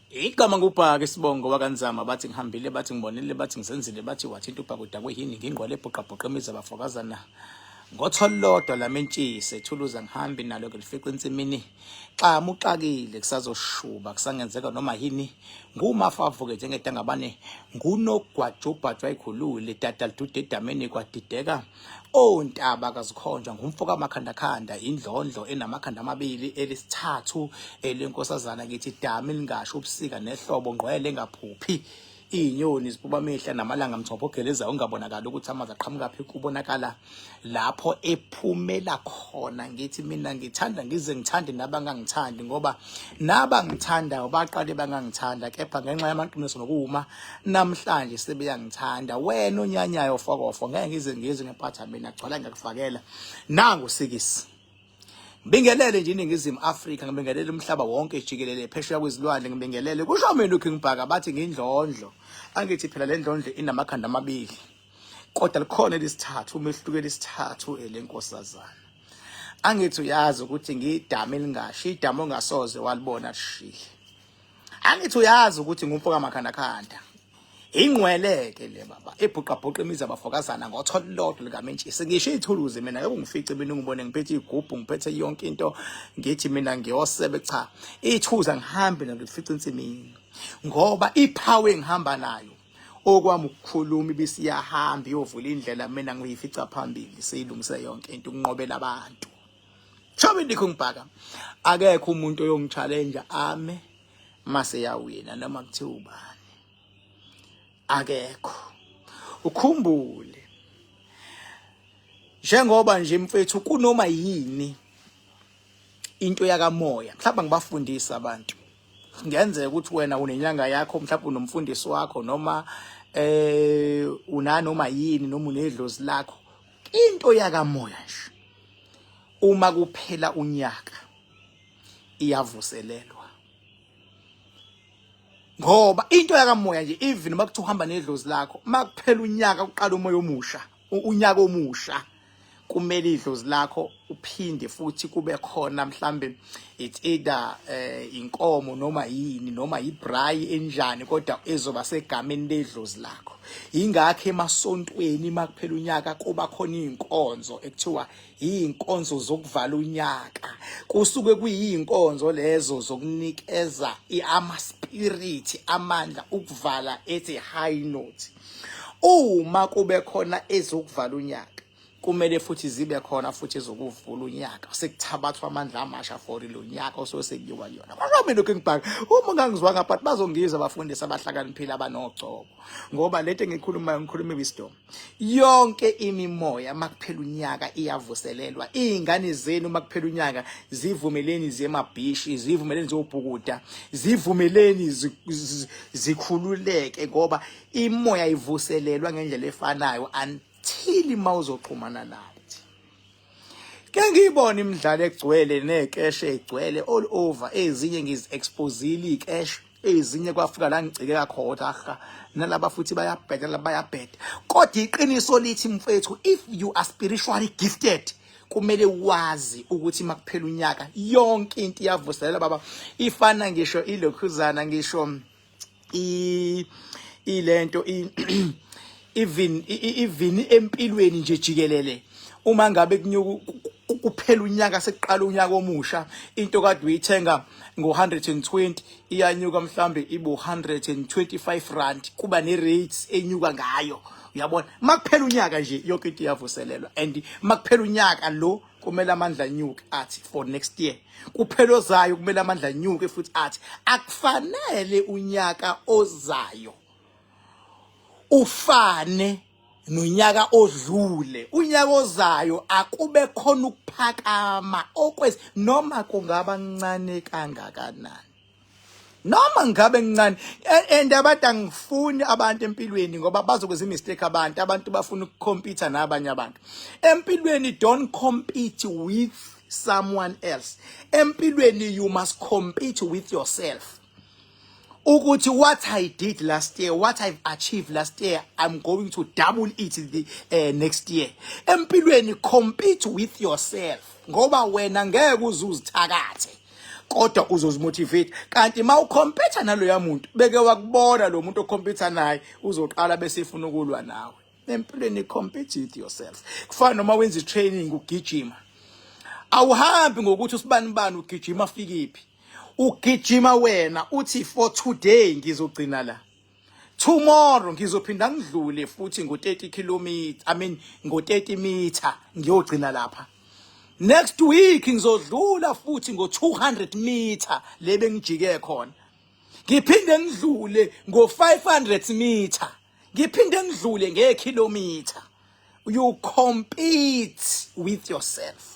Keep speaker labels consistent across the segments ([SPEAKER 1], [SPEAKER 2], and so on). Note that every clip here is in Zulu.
[SPEAKER 1] Igama ngubhaka isibongo wakanzama, bathi ngihambile, bathi ngibonile, bathi ngizenzile, bathi wathinta ubhaka udakwe yini, ngingqwele ebhuqabhuqa imizi abafokazana ngotholodwa lamentshisi ethuluza, ngihambi nalo ngilifica ensimini xamu uxakile, kusazoshuba, kusangenzeka noma yini. Ngumafa avuke njengedangabane, ngunogwajubhajwa ayikhulule dada lidude edameni kwadideka ontaba kazikhonjwa, ngumfo kamakhandakhanda, indlondlo enamakhanda amabili, elisithathu elenkosazana. Ngithi dami lingasho ubusika nehlobo, ngqwele engaphuphi iy'nyoni zibuba amehla namalanga, mthombo ogelezayo ungabonakali ukuthi amanzi aqhamukaphi, kubonakala lapho ephumela khona. Ngithi mina ngithanda ngize ngithande nabangangithandi, ngoba nabangithandayo baqale bangangithanda, kepha ngenxa yamaqiniso nokuma namhlanje sebeyangithanda. Wena onyanyayo fokofo, ngeke ngize ngizwe ngempatha mina gcwala ngiyakufakela nangu sikisi. Ngibingelele nje iNingizimu Afrika, ngibingelele umhlaba wonke jikelele, phesheya kwezilwandle ngibingelele. Kusho mina uKing Bhaka, bathi ngindlondlo. Angithi phela le ndlondlo inamakhanda amabili. Kodwa likhona elisithathu, umehluko elisithathu elenkosazana. Angithi uyazi ukuthi ngidama elingashi, idama ongasoze walibona lishile. Angithi uyazi ukuthi ngumfo kamakhandakhanda. Ingqwele-ke le baba ebhuqabhuqa imizi abafokazana ngotho lodwa likamentshisi. Ngisho iy'thuluzi mina ngeke ungifice mina ungibone ngiphethe iy'gubhu, ngiphethe yonke into, ngithi mina ngiyosebe. Cha, iy'thuzi angihambi nalo ngifice ensimini, ngoba iphawu engihamba nayo okwami ukukhuluma ibisiyahamba iyovula indlela, mina ngiyifica phambili seyilungise yonke into ukunqobela abantu. Shobe ndikho ngibhaka, akekho umuntu oyongi-challenge ame mase yawina noma kuthiwa ubani, akekho. Ukhumbule njengoba nje mfethu kunoma yini into yakamoya, mhlawumbe ngibafundisa abantu, kungenzeka ukuthi wena unenyanga yakho, mhlawumbe unomfundisi wakho, noma unanoma yini, noma unedlozi lakho. Into yakamoya nje uma kuphela unyaka iyavuselelwa, ngoba into yakamoya nje, even uma kuthiwa uhamba nedlozi lakho, makuphela unyaka uqala umoya omusha, unyaka omusha, kumele idlozi lakho uphinde futhi kube khona mhlambe it's either inkomo noma yini noma ibrayi enjani, kodwa ezoba segameni ledlozi lakho. Ingakho emasontweni makuphela unyaka kuba khona izinkonzo ekuthiwa iy'nkonzo zokuvala unyaka. Kusuke kuyiy'nkonzo lezo zokunikeza ama-spirit amandla ukuvala ethi high note. Uma kube khona ezokuvala unyaka, kumele futhi zibe khona futhi ezokuvula unyaka, sekuthabathwa amandla amasha for lo nyaka osuke sekuyiwa kuyona. Kodwa mina lokhu ngibhaka uma ungangizwanga, but bazongizwa abafundisi abahlakaniphile abanogcobo, ngoba lento engikhulumayo ngikhuluma wisdom. Yonke imimoya makuphela unyaka iyavuselelwa. Izingane zenu makuphela unyaka zivumeleni ziye emabhishi, zivumeleni ziyobhukuda, zivumeleni zikhululeke, ngoba imoya ivuselelwa ngendlela efanayo until mawuzoxhumana nathi. Ke ngiyibona imidlalo egcwele nekeshe egcwele all over, ezinye ngizi-exposile iy'keshe, ezinye kwafika la ngicikeka khona, aha, nalaba futhi bayabheda, laba bayabheda. Kodwa iqiniso lithi mfethu, if you are spiritually gifted, kumele wazi ukuthi makuphela unyaka yonke into iyavuselela baba. Ifana ngisho ilokhuzana, ngisho ilento even empilweni nje jikelele, uma ngabe kunyuka kuphela unyaka sekuqala unyaka omusha, into kade uyithenga ngo-120 iyanyuka mhlambe ibe 125 rand, kuba ne-rates enyuka ngayo, uyabona. Makuphela unyaka nje yonke into iyavuselelwa, and makuphela unyaka lo kumele amandla anyuke athi for next year, kuphela ozayo kumele amandla anyuke futhi athi akufanele unyaka ozayo ufane nonyaka odlule. Unyaka ozayo akube khona ukuphakama okwezi, noma kungaba ncane kangakanani, noma ngabe ncane. And abantu angifuni abantu empilweni, ngoba bazokwenza imistake. Abantu bafuna ukucompete nabanye abantu empilweni. Don't compete with someone else empilweni, you must compete with yourself, ukuthi what I did last year, what I've achieved last year, I'm going to double it the next year. Empilweni compete with yourself, ngoba wena ngeke uze uzithakathe. Kodwa uzozimotivate. Kanti uma ucompete naloya muntu, beke wakubona lo muntu ocompete naye, uzoqala bese efuna ukulwa nawe. Empilweni compete with yourself. Kufana noma wenza i-training, ugijima, awuhambi ngokuthi usibani bani ugijima afikiphi. Ugijima wena uthi, "For today ngizogcina la, tomorrow ngizophinda ngidlule futhi ngo-30 km, I mean ngo-30 meter, ngiyogcina lapha. Next week ngizodlula futhi ngo-200 meter le bengijike khona, ngiphinde ngidlule ngo-500 meter, ngiphinde ngidlule ngekhilomitha." You compete with yourself.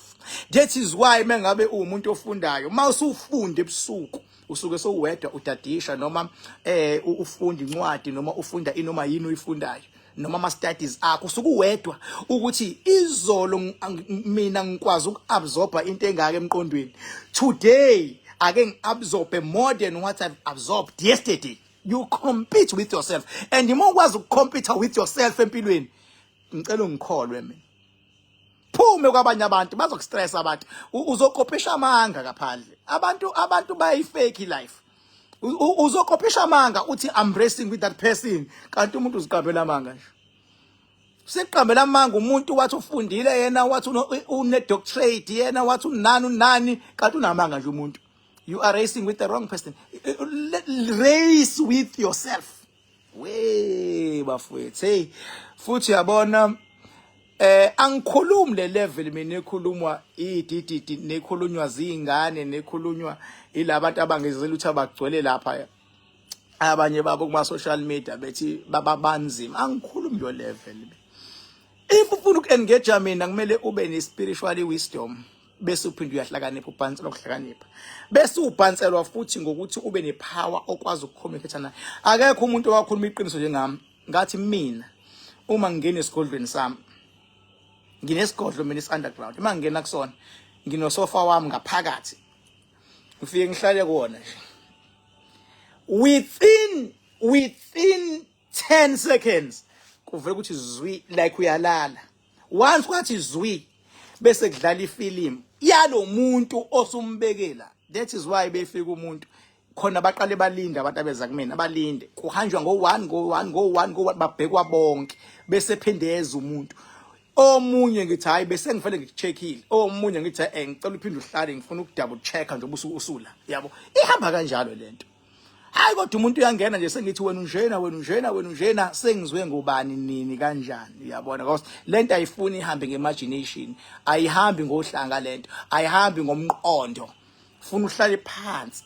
[SPEAKER 1] That is why mengabe uwumuntu ofundayo, mawusufunda ebusuku, usuke sowedwa utadisha noma ufunda incwadi noma ufunda inoma yini uyifundayo noma ama studies akho, usuke uwedwa ukuthi izolo mina ngikwazi ukuabsorba into engaka emqondweni, today ake ngiabsorbe more than what I've absorbed yesterday. You compete with yourself, and uma ukwazi ukucompete with yourself empilweni, ngicela ungikholwe mina, phume kwabanye abantu, bazokustress abantu. Uzokopisha amanga ngaphandle. Abantu bayi-fake life. Uzokopisha amanga uthi, "I'm racing with that person," kanti umuntu uziqambela amanga nje, seqambela amanga umuntu. Wathi ufundile yena, wathi une doctorate yena, wathi unani unani, kanti unamanga nje umuntu. You are racing with the wrong person. Race with yourself. We bafowethu, hey, futhi uyabona, angikhulumi le level mina ekhulumwa idididi, nekhulunywa zingane, nekhulunywa ilabantu abangezela ukuthi abagcwele lapha, abanye babo kuma social media bethi baba banzima. Angikhulumi lo level. If ufuna uku-engage mina, kumele ube ne-spiritual wisdom, bese uphinde uyahlakanipha, ubhanselwa ukuhlakanipha, bese ubhanselwa futhi ngokuthi ube nepower okwazi ukucommunicate naye. Akekho umuntu owakhuluma iqiniso njengami. Ngathi mina uma ngingena esigodlweni sami, nginesigodlo mina isi-underground, uma ngingena kusona nginosofa wami ngaphakathi, ngifike ngihlale kuwona nje, within 10 seconds kuvele ukuthi zwi, like uyalala. Once kwathi zwi, bese kudlala ifilimu yalo muntu osumbekela. That is why befika umuntu khona, baqale balinde abantu abeza kumina, balinde, kuhanjwa ngo-1 ngo-1 ngo-1 ngo-1, babhekwa bonke, bese phindeza umuntu omunye. Ngithi, "Hayi, bese ngivele ngikucheckile." Omunye ngithi, "Ngicela uphinde uhlale, ngifuna ukudouble checka nje usula yabo." Ihamba kanjalo lento. Hayi, kodwa umuntu uyangena nje, sengithi, "Wena unjena, wena unjena, wena unjena." Sengizwe ngubani, nini, kanjani? Uyabona, because lento ayifuni ihambe ngeimagination, ayihambi ngohlanga lento, ayihambi ngomqondo. Funa uhlale phansi,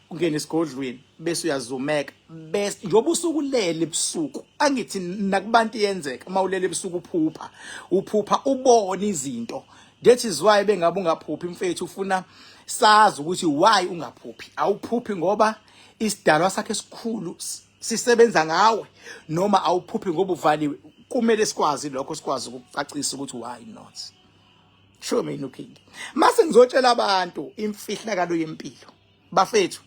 [SPEAKER 1] ungene esigodlweni, bese uyazumeka, bese njengoba usukulele ebusuku, angithi nakubantu iyenzeka, uma ulele ebusuku uphupha, uphupha ubone izinto. That is why bengabe ungaphuphi mfethu, ufuna sazi ukuthi why ungaphuphi. Awuphuphi ngoba isidalwa sakhe esikhulu sisebenza ngawe, noma awuphuphi ngoba uvaliwe. Kumele sikwazi lokho, sikwazi ukucacisa ukuthi why not. Sure, mina uking, mase ngizotshela abantu imfihlakalo yempilo. Bafethu,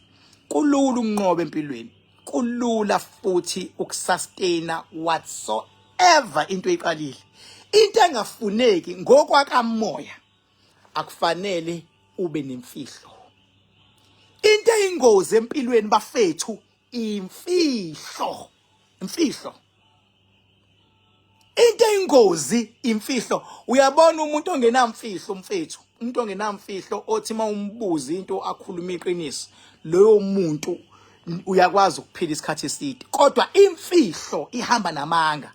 [SPEAKER 1] kulula ukunqoba empilweni, kulula futhi ukusustaina whatsoever into eyiqalile. Into engafuneki ngokwakamoya, akufanele ube nemfihlo. Into eyingozi empilweni bafethu, imfihlo, imfihlo. Into eyingozi imfihlo. Uyabona umuntu ongenamfihlo mfethu, umuntu ongenamfihlo othi uma umbuza into akhuluma iqiniso, loyo muntu uyakwazi ukuphila isikhathi eside. Kodwa imfihlo ihamba namanga,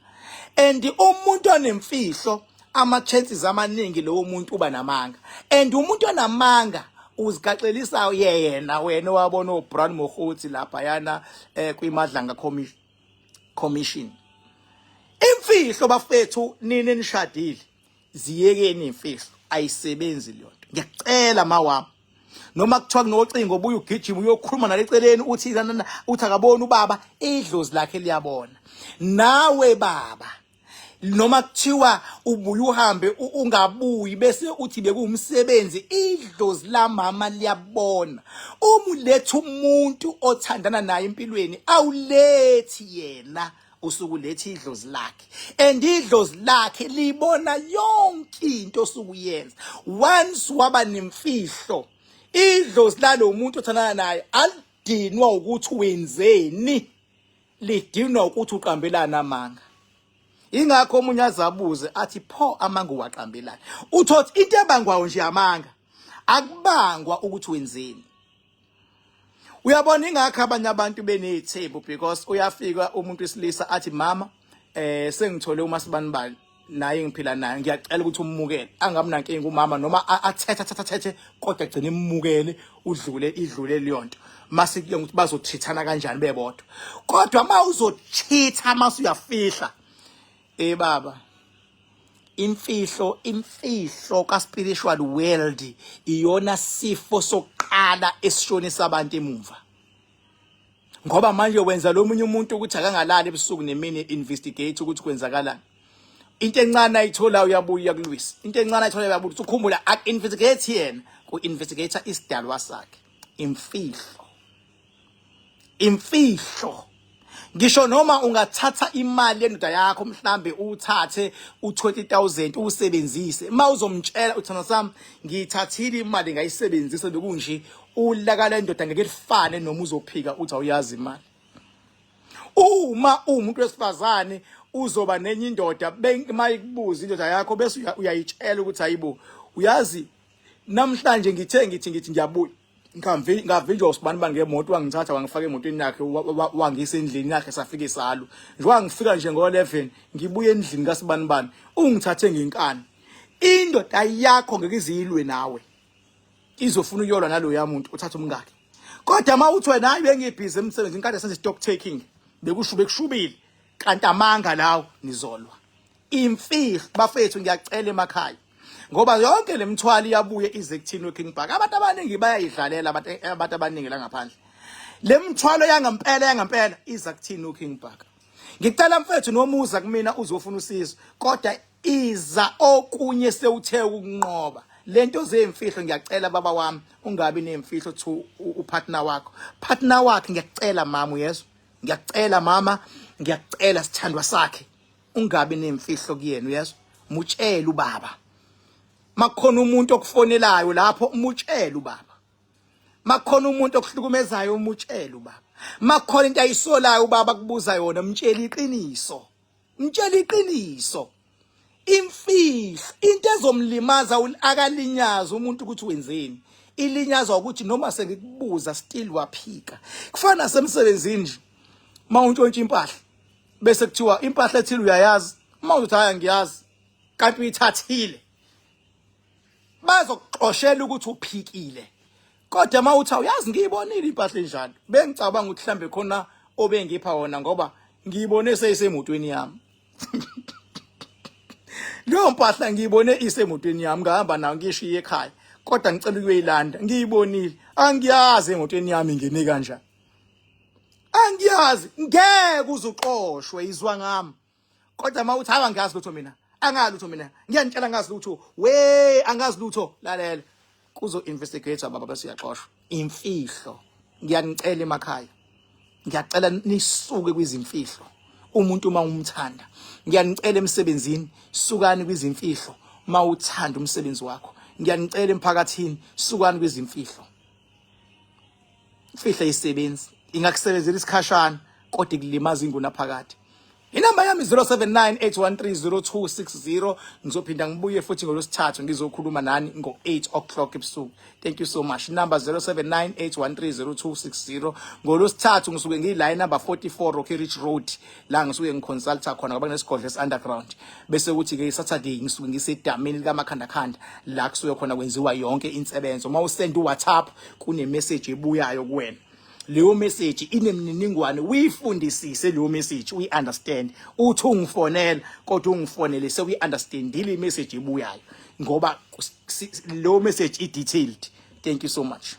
[SPEAKER 1] and umuntu onemfihlo, ama chances amaningi lowo muntu uba namanga, and umuntu onamanga uzigaxelisa yena. Wena wabona uBrown Mogotsi lapha yana kwiMadlanga Commission. Imfihlo bafethu, nini nishadile, ziyekeni imfihlo, ayisebenzi leyo nto. Ngiyacela mawami, noma kuthiwa kunocingo, obuye ugijima uyokhuluma naleceleni, uthi lana, uthi akaboni ubaba, idlozi lakhe liyabona. Nawe baba, noma kuthiwa ubuye uhambe ungabuyi, bese uthi bekuwumsebenzi, idlozi lamama liyabona. Uma uletha umuntu othandana naye empilweni, awulethi yena, usukuletha idlozi lakhe, and idlozi lakhe libona yonke into osukuyenza. Once waba nemfihlo, Idlozi lalo muntu othandana naye alidinwa ukuthi wenzeni, lidinwa ukuthi uqambelana amanga. Ingakho omunye azabuze athi pho amanga uwaqambelani? Uthothi into ebangwayo nje amanga, akubangwa ukuthi wenzeni. Uyabona, ingakho abanye abantu benethembu, because uyafika umuntu wesilisa athi, "Mama, sengithole uMasibanibani, naye ngiphila naye, ngiyacela ukuthi umukele." Angabi nankinga umama, noma athethe athethe athethe, kodwa agcine imukele, udlule idlule leyo nto. Mase kuye ukuthi bazochithana kanjani bebodwa. Kodwa uma uzochitha mase uyafihla, baba, imfihlo ka spiritual world iyona sifo sokuqala esishonisa abantu emuva, ngoba manje wenza lo munye umuntu ukuthi akangalali ebusuku nemini, investigate ukuthi kwenzakalani. Into encane ayithola uyabuya uyakulwisa, into encane ayithola uyabuya. Ukhumbula, ak-investigate yena, ku-investigate isidalwa sakhe. Imfihlo, imfihlo. Ngisho noma ungathatha imali yendoda yakho, mhlambe uthathe u20000 usebenzise, uma uzomtshela uthanda sami, "Ngiyithathile imali ngayisebenzisa," bekunje ulaka lendoda ngeke lifane noma uzophika uthi awuyazi imali. Uma uwumuntu wesifazane uzoba nenye indoda, mayikubuza indoda yakho bese uyayitshela ukuthi, "Hayibo, uyazi namhlanje ngithe ngithi ngiyabuya, ngavinjwa usibani bani ngemoto, wangithatha wangifaka emotweni yakhe, wangisa endlini yakhe, safika isalo njengoba ngifika nje ngo-11 ngibuye endlini kasibani bani, ungithathe ngenkani." Indoda yakho ngeke izilwe nawe, izofuna ukuyolwa naloya muntu uthatha umngakhe. Kodwa uma uthi wena, "Hayi, bengibhizi emsebenzini, kade senze stock taking, bekushube kushubile," kanti amanga lawo, nizolwa. Imfihlo, bafethu, ngiyacela emakhaya, ngoba yonke lemthwalo iyabuye ize kuthini weKing Park. Abantu abaningi bayayidlalela, abantu abaningi la ngaphandle. Le mthwalo yangempela yangempela iza kuthini uKing Park. Ngicela mfethu, noma uza kumina uzofuna usizo, kodwa iza okunye sewuthe ukunqoba lento zemfihlo. Ngiyacela baba wami, ungabi nemfihlo to upartner wakho, partner wakhe. Ngiyacela mama, uyezwa? Ngiyacela mama, ngiyacela sithandwa sakhe, ungabi nemfihlo kuyena, uyezwa? Mutshele ubaba. Makukhona umuntu okufonelayo lapho, mutshele ubaba. Makukhona umuntu okuhlukumezayo, umutshele ubaba. Makukhona into ayisolayo ubaba kubuza yona, mtshele iqiniso, mtshele iqiniso. Imfihlo into ezomlimaza, akalinyaza umuntu ukuthi wenzeni, ilinyazwa ukuthi noma sengikubuza still waphika. Kufana nasemsebenzini nje, mawuntshontsha impahla bese kuthiwa impahla ethile uyayazi, uma uthi, "Hayi, angiyazi," kanti uyithathile, bazokuxoshela ukuthi uphikile. Kodwa uma uthi, "Awuyazi, ngiyibonile impahla enjalo, bengicabanga ukuthi mhlambe khona obengipha wona, ngoba ngiyibone seyisemotweni yami leyo mpahla, ngiyibone isemotweni yami, ngahamba nayo ngishiye ekhaya, kodwa ngicela ukuyoyilanda, ngiyibonile, angiyazi emotweni yami ingene kanjani, angiyazi," ngeke uzuxoshwe, izwa ngami. Kodwa uma uthi, "Hayi, angiyazi lutho mina, angazi lutho mina, ngiyanitshela, angazi lutho, we, angazi lutho," lalela, kuzo investigate baba, bese uyaxoshwa. Imfihlo, ngiyanicela emakhaya, ngiyacela nisuke kwizimfihlo umuntu uma umthanda. Ngiyanicela emsebenzini, sukani kwizimfihlo uma uthanda umsebenzi wakho. Ngiyanicela emphakathini, sukani kwizimfihlo. Imfihlo ayisebenzi, ingakusebenzela isikhashana kodwa ikulimaza ingunaphakade. Inamba yami 0798130260. Ngizophinda ngibuye futhi ngolwesithathu, ngizokhuluma nani ngo-8 o'clock ebusuku. Thank you so much. Number 0798130260. Ngolwesithathu ngisuke ngiyila number 44 Rocky Ridge Road, la ngisuke ngiconsulta khona ngoba kunesigodlo esi-underground. Bese kuthi-ke Saturday ngisuke ngisedamini likaMakhandakhanda, la kusuke khona kwenziwa yonke insebenzo. Uma usenda uWhatsApp kune-message ebuyayo kuwena, leyo message inemininingwane, uyifundisise leyo message, uyi-understand. Uthi ungifonela kodwa ungifonele sewuyi-understandile i-message ebuyayo, ngoba leyo message i-detailed. Thank you so much.